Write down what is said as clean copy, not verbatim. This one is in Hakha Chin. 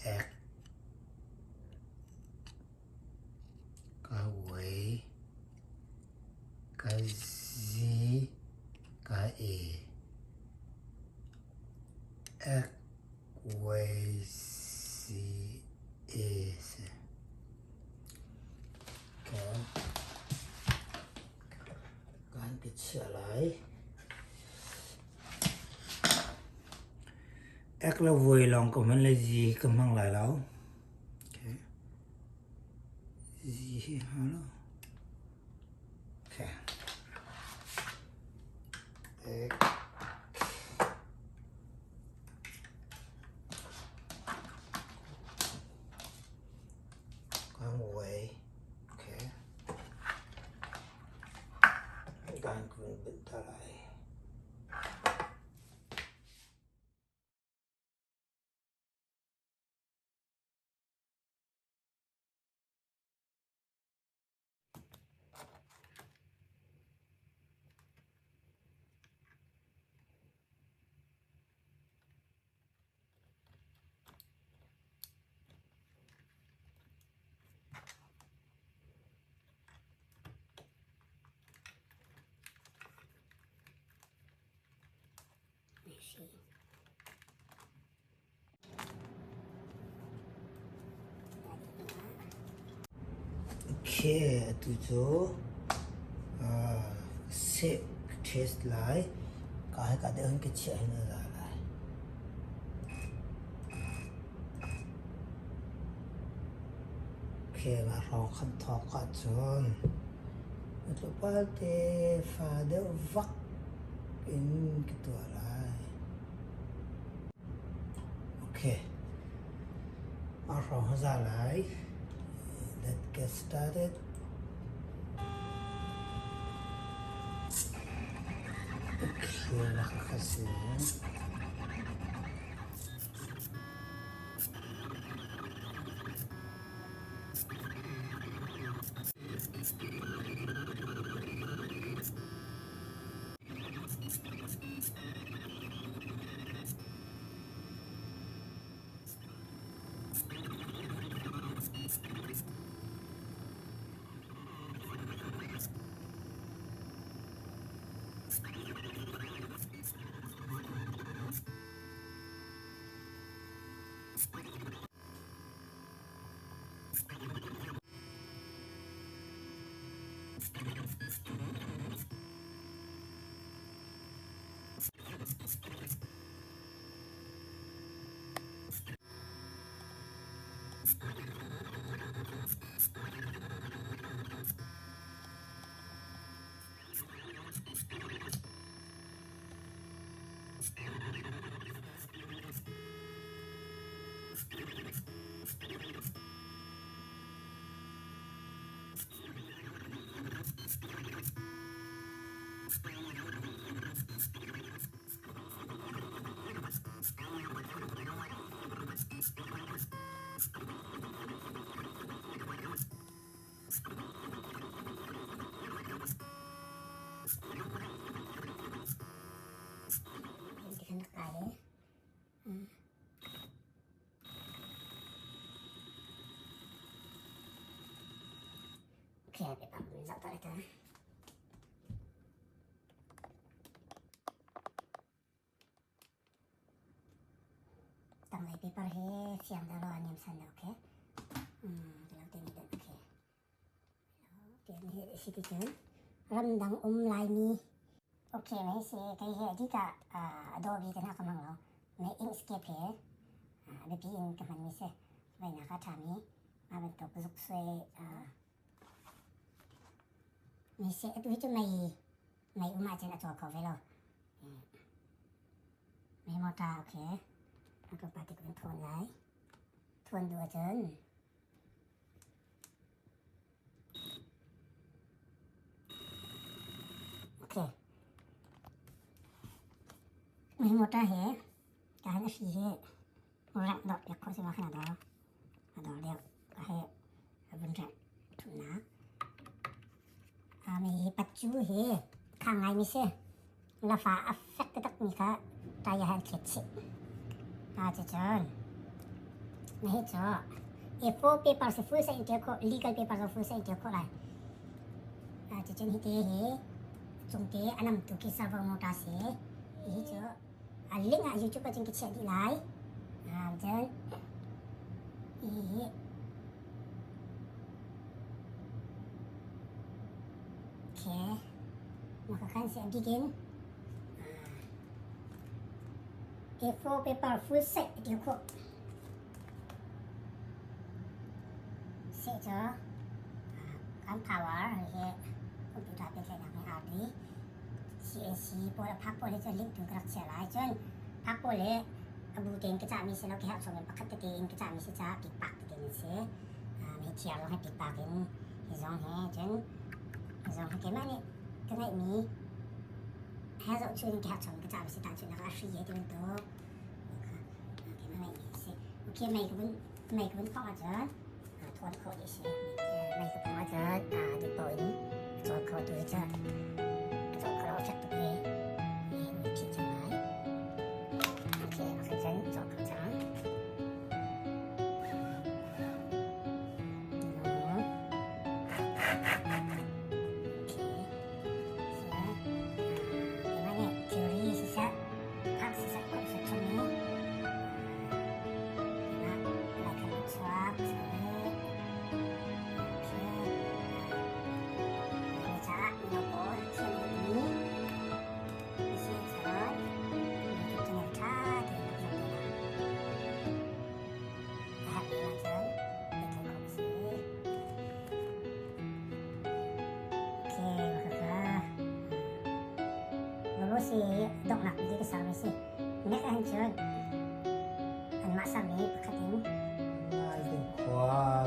X ka Y ka Z ka A. X Y Z A si. Okay. Kan ka chiah lai. Ek le voi lawng ka hman le zi ka hmang lai lo. Okay. Zi hi ha lo. Okay. Ek. Kan voi. Okay. Kan kun bit ta lai. Okay, atu cu seh ka test lai. Ka hika deuh hin ka chiah hin a za lai. Okay, nga hrawng khan thawk ahcun tlawmpal te fa deuh vak in ka tuah lai. Okay. A hrawng a za lai. Let's get started. Okay, nakakasi. Tanglei paper hi fiang deuh lo a niamsan deuh khi. Ka lo te nih deuh khi. Si ti cun ramdang um Laimi okay mei si kei hi adika Adobe te hna ka hmang lo. Mei Inkscape he biapi in ka hmanmi si. Vainak a ṭhami mah bantuk zuksuai mi si atu hi cu mei mei um ahcun a cawl kho ve lo. Mei motor okay. Atu pa tik in thawn lai. Thawn duh ahcun Okay. Mei motor he kahan a hri he rengh dawh piak khawh si ma khan a dor. A dor deuh. Ka he a vun rengh thumnak. Mi hi patcu hi khang ngaimi si. Lafa a fek taktak mi kha taya han thlet chih. Cucun Na hi cu A4 paper si full sa in ṭial khawh, legal paper zong full sa in ṭial khawh lai. Cucun hi te hi cungte a namtu khi servo motor si. Hi cu a link ah YouTube ah cun ka chiah dih lai. Cun hi Okay. Maka kan si a bik in A4 paper full set a ṭial khawh. Seh cu kan power hi computer pehtlaihnak he aa ri. CNC pawl a phak pawl hi cu link tu ka rak chiah lai. Cun phak pawl hi a bu tein ka cahmi si lo ka herh chung in pakhat tete in ka cahmi si caah pikpak tete in si. Hi thiar zong hi pikpak in hi zong hi cun hi zong hi keimah nih ka ngeihmi he zohchun in ka herh chung in ka cahmi si tahchunhnak ah a hri he ti bantuk keimah ngeihmi a si. Okay, mei ka vun mei ka vun phawng ahcun thawn khawh dih si. Mei ka phawng ahcun duh paoh in a cawl kho tu hi cu a cawl kho lo a fek tuk i hi phih cang lai. Okay, okay cun cawl kho cang. Si donghnak bik ka sermi si. Nek ahhin cun anmah sermi pakhat in Nalting khua.